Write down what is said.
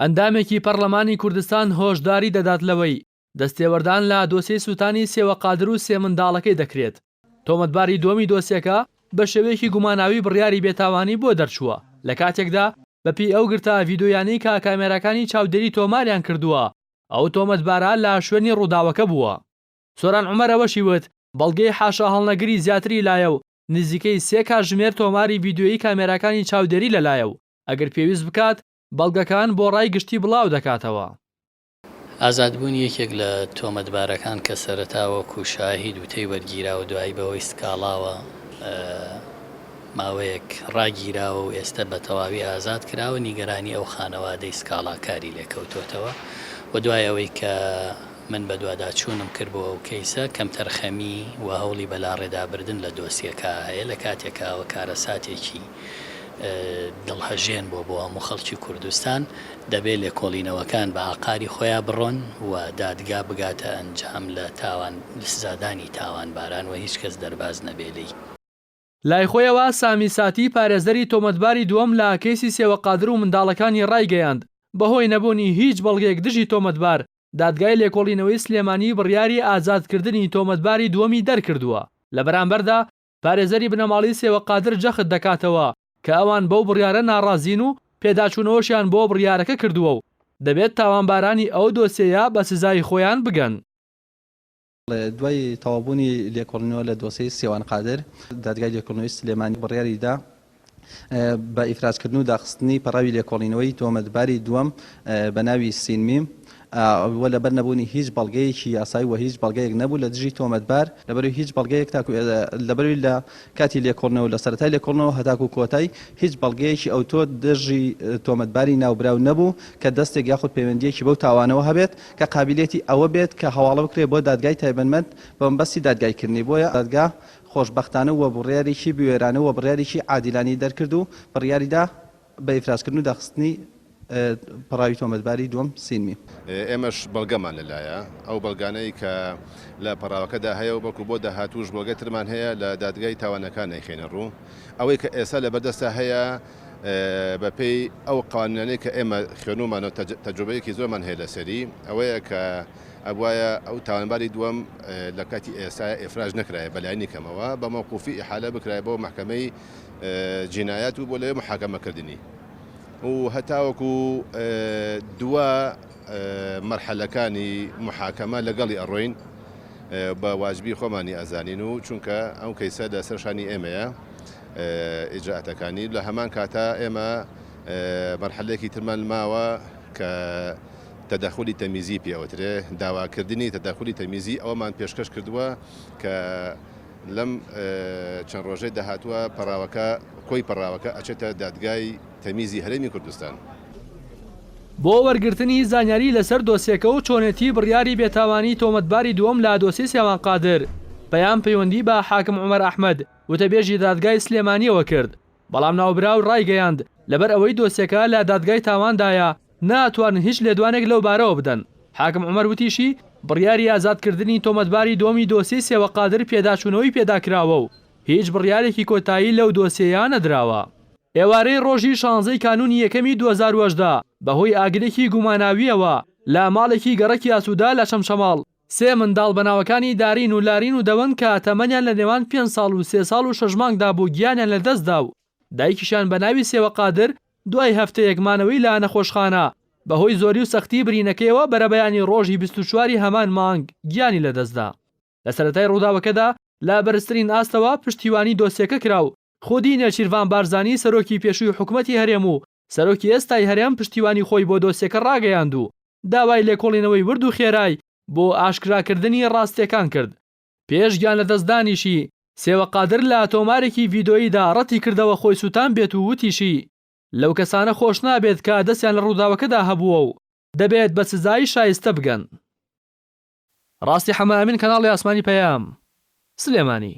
ئەندامێکی پەڕلەمانی کوردستان هۆشداری دەدات لەوەی دەستێوەردان لە دۆسیەی سوتانی سێوە قادر و سێ منداڵەکەی دەکرێت، تۆمەتباری دووەمی دۆسیەکە بە شێوەیەکی گوماناوی بڕیاری بێتاوانی بۆ دەرچووە، لە کاتێکدا بەپێی ئەو گرتە ڤیدۆیانەی کە کامێراکانی چاودێری تۆماریان کردووە ئەو تۆمەتبارە لە شوێنی ڕووداوەکە بووە. سۆران عومەر ئەوەشی وت، بەڵگەی حاشاهەڵنەگری زیاتری لایە و نزیکەی سێ کاتژمێر تۆماری ڤیدیۆیی کامێراکانی چاودێری لەلایە و ئەگەر پێویست بکات بەڵگەکان بۆ ڕای گشتی بڵاودەکاتەوە. ئازادبوونی یەکێک لە تۆمەتبارەکان کە سەرەتا وەکو شاهید وتەی وەرگیرا و دوایی بەهۆی سکاڵاوە ماوەیەک ڕاگیراوە و ئێستە بە تەواوی ئازاد کراوە، نیگەرانی ئەو خانەوادەی سکاڵاکاری لێکەوتۆتەوە و دوای ئەوەی کە من بەدواداچوونم کرد بۆ ئەو کەیسە، کەمتەرخەمی و هەوڵی بەلاڕێدابردن لە دۆسیەکە هەیە، لە کاتێکا ئەوە کارەساتێکی دڵهەژێن بووە بۆ هەموو خەڵکی کوردستان، دەبێ لێکۆڵینەوەکان بە ئاقاری خۆیا بڕۆن و دادگا بگاتە ئەنجام لە تاوان سزادانی تاوانباران و هیچ کەس دەرباز نەبێ لێی. لای خۆیەوە سامی ساتی پارێزەری تۆمەتباری دووەم لە کەیسی سێوە قادر و منداڵەکانی ڕایگەیاند، بەهۆی نەبوونی هیچ بەڵگەیەک دژی تۆمەتبار، دادگای لێکۆڵینەوەی سلێمانی بڕیاری ئازادکردنی تۆمەتباری دووەمی دەرکردووە، لە بەرامبەردا پارێزەری بنەماڵەی سێوە قادر جەخت دەکاتەوە کە ئەوان بەو بڕیارە ناڕازین و پێداچوونەوەشیان بۆ بڕیارەکە کردووە و دەبێت تاوانبارانی ئەو دۆسیەیە بە سزای خۆیان بگەن. دوای تەواوبوونی لێکۆڵینەوە لە دۆسێی سێوان قادر، دادگای لێکۆڵینەوەی سلێمانی بڕیاری دا بە ئیفراجکردن و داخستنی پەڕاوی لێکۆڵینەوەی تۆمەتباری دووەم بە ناوی سین میم و لەبەر نەبوونی هیچ بەڵگەیەکی یاسایی و هیچ بەڵگەیەک نەبوو لە دژی تۆمەتبار لەبەروی هیچ بەڵگەیەک تاکو لەبەروی لە کاتی لێکۆڵنەوە لە سەرەتای لێکۆڵنەوە هەتاکو کۆتای هیچ بەڵگەیەکی ئەوتۆ دژی تۆمەتباری ناوبراو نەبوو کە دەستێک یاخود پەیوەندییەکی بەو تاوانەوە هەبێت کە قابیلیەتی ئەوە بێت کە هەواڵە بکرێت بۆ دادگای تایبەتمەند بە مەبەستی دادگایکردنی بۆیە دادگا خۆشبەختانە و بڕیارێکی بوێرانە و بڕیارێکی عادیلانەی دەرکرد و بڕیاریدا بە ئیفرازکردن و داخستنی پەڕاوی تۆمەتباری دووەم سین میم. ئێمەش بەڵگەمان لەلایە، ئەو بەڵگانەی کە لە پەڕاوەکەدا هەیە و بەڵکو بۆ داهاتووش بەڵگەی ترمان هەیە لە دادگای تاوانەکان نایخەینە ڕوو. ئەوەی کە ئێستا لەبەردەستا هەیە بەپێی ئەو قوانینانەی کە ئێمە خوێنومانە و تەجروبەیەکی زۆرمان هەیە لەسەری ئەوەیە کە ئەبوایە ئەو تاوانباری دووەم لە کاتی ئێستا ئیفراج نەکرایە بەلایەنی کەمەوە بە مەوقوفی ئیحالە بکرایە بۆ مەحکەمەی جینایات و بۆ لەوێ محاکەمەکردنی و هەتاوەکو دوا مەرحەلەکانی محاکەمە لەگەڵی ئەڕۆین بە واجبی خۆمانی ئەزانین و چونکە ئەو کەیسە لەسەر شانی ئێمەیە ئیجرائاتەکانی لە هەمان کاتا ئێمە مەرحەلەیەکی ترمان ماوە کە تەدەخولی تەمیزی پێ ئەوترێ داواکردنی تەدەخولی تەمیزی ئەوەمان پێشکەش کردووە کە لەم چەند ڕۆژەی داهاتووە پەڕاوەکە کۆی پەڕاوەکە ئەچێتە دادگای تەمیزی هەرێمی کوردستان. بۆ وەرگرتنی زانیاری لەسەر دۆسیەکە و چۆنێتی بڕیاری بێتاوانی تۆمەتباری دووەم لە دۆسیەی سیاوان قادر، پەیام پەیوەندی بە حاکم عومەر ئەحمەد، وتەبێژی دادگای سلێمانییەوە کرد، بەڵام ناوبراو ڕایگەیاند، لەبەر ئەوەی دۆسیەکە لە دادگای تاواندایە، ناتوانن هیچ لێدوانێک لەو بارەوە بدەن. حاکم عومەر وتیشی، بڕیاری ئازادکردنی تۆمەتباری دووەمی دۆسیەی سێوە قادر پێداچوونەوەی پێداکراوە و هیچ بڕیارێکی کۆتایی لەو دۆسیەیە نەدراوە. ئێوارەی ڕۆژی شانزەی کانوونی یەکەمی 2018 بەهۆی ئاگرێکی گوماناوییەوە لە ماڵێکی گەڕەکی ئاسوودە لە چەمچەماڵ، سێ منداڵ بە ناوەکانی دارین و لارین و دەوەن کە تەمەنیان لە نێوان پێنج ساڵ و سێ ساڵ و شەش مانگدا بوو گیانیان لەدەستدا و دایکیشیان بە ناوی سێوە قادر دوای هەفتەیەک مانەوەی لە نەخۆشخانە بەهۆی زۆری و سەختی برینەکەیەوە بەرەبەیانی ڕۆژی 24 ی هەمان مانگ گیانی لەدەستدا. لە سەرەتای ڕووداوەکەدا لە بەرزترین ئاستەوە پشتیوانی دۆسیەکە کرا و خودی نێچیرڤان بارزانی سەرۆکی پێشووی حکومەتی هەرێم و سەرۆکی ئێستای هەرێم پشتیوانی خۆی بۆ دۆسیەکە ڕاگەیاند و داوای لێکۆڵینەوەی ورد و خێرای بۆ ئاشکراکردنی ڕاستییەکان کرد. پێش گیانلەدەستدانیشی، سێوە قادر لە تۆمارێکی ڤیدۆییدا ڕەتیکردەوە خۆی سووتانبێت و وتیشی، لەو کەسانە خۆش نابێت کە دەستیان لە ڕووداوەکەدا هەبووە و دەبێت بە سزای شایستە بگەن. ڕاستی حەمە ئەمین کەناڵی ئاسمانی پەیام، سلێمانی.